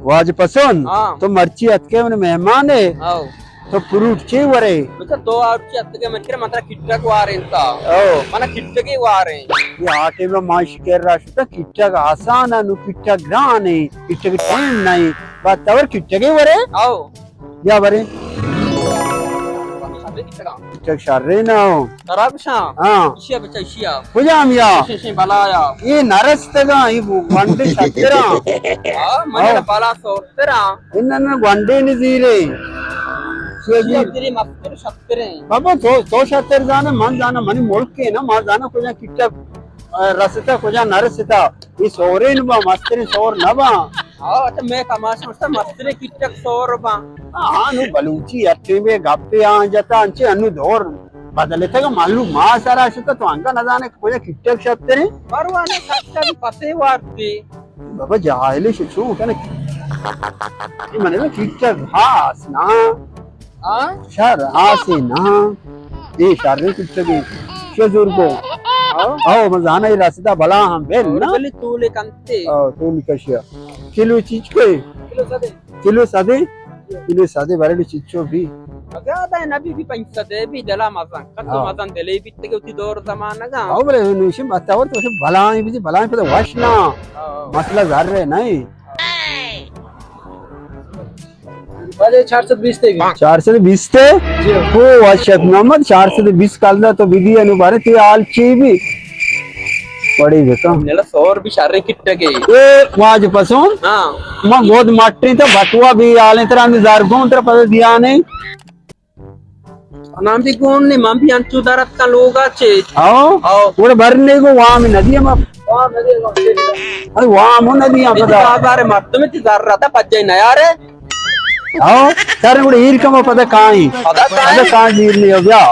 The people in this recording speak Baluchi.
واجہ پسند، ہاں۔ تو مرچی اتکے من مہمان ہے۔ ہاں۔ تو فروٹ چی ورے؟ بچا تو آرچی اتکے من کرے من ترا کٹک وارینتا۔ او۔ منا کٹکی واریں۔ یہ آٹے میں ماں شکر را شتا کٹک آسان ہے، نو کٹک گران ہے، کٹک ٹائم نہیں۔ بات تور کٹکی ورے؟ او۔ بیا برے۔ ٹک شرے نہ ہو۔ خراب شاں۔ ہاں۔ اشیا بچا اشیا۔ کجام یا؟ شے، شے، بلا یا۔ یہ نرستگاں، یہ گونڈے شتراں۔ ہاں، من ہاں۔ بلا سوتراں۔ ان نہ گونڈے نزیرے۔ اشیا تیری مستر شتریں۔ بابا تو، تو شتر زانا، من زانا، منی ملک ہے نا، من زانا کجا کٹا رستا، کجا نرستا۔ یہ سورین با، مسترین سور نہ با۔ ہاں، تو میں تماشا مستر مسترین کٹک سور با۔ ہاں، نو بلوچی اٹے میں گپے آ جتا، انچے انو دور بدلے تھا کہ معلوم ما سرا شتا تو انگا نہ زانے کہ کجا کٹک شترے۔ پروانے سچا بھی پتے وارتی۔ بابا جاہلے شو چون کنے۔ یہ منے نا کٹک ہاس نا۔ ہاں؟ شر آسے نا۔ اے شر کٹگے۔ شو زور کو۔ ہاں؟ او مزانا ہی رسیدا بلا ہم بل اور نا۔ بلی تولے کنتے۔ او تولے کشیا۔ کلو چیچ کوئی؟ کلو سدے۔ کلو سدے؟ کلو سدے برے چیچو بھی۔ زیادہ نبی بھی پنچ سدے بھی دلا مزن۔ کتو ہاں۔ مزن دلے بھی تگے اتی دور زمانہ گا۔ او بلے نوشم بتا اور تو بلا ہی بھی بلا ہی پتہ وش نا۔ ہاں۔ مسئلہ زر ہے نہیں۔ بلے چار سد بیست ہے۔ چار سد بیست ہے؟ جی۔ او اشرف محمد، چار سد بیست کال دا تو بدی انو بارے تی حال چی بھی؟ بڑی بکا۔ نیلا سور بھی شرے کٹگے۔ اے واج پسون؟ ہاں۔ ما گود مٹری تو بٹوا بھی حالیں ترا اندی زار گون ترا پتہ دیا نہیں۔ نام بھی گون نے، من بھی انچو درت کا لوگا چے۔ آؤ؟ آؤ۔ وڑ برنے کو وام ندی ہم۔ وام ندی ہم۔ ارے وام ہو ندی ہم پتا۔ بازار مردم تی زر رہتا پجائی نیارے۔ آؤ؟ سر وڑ ہیر کم پتا کائیں۔ پتا کائیں؟ پتا کائیں ہیر نہیں ہو گیا۔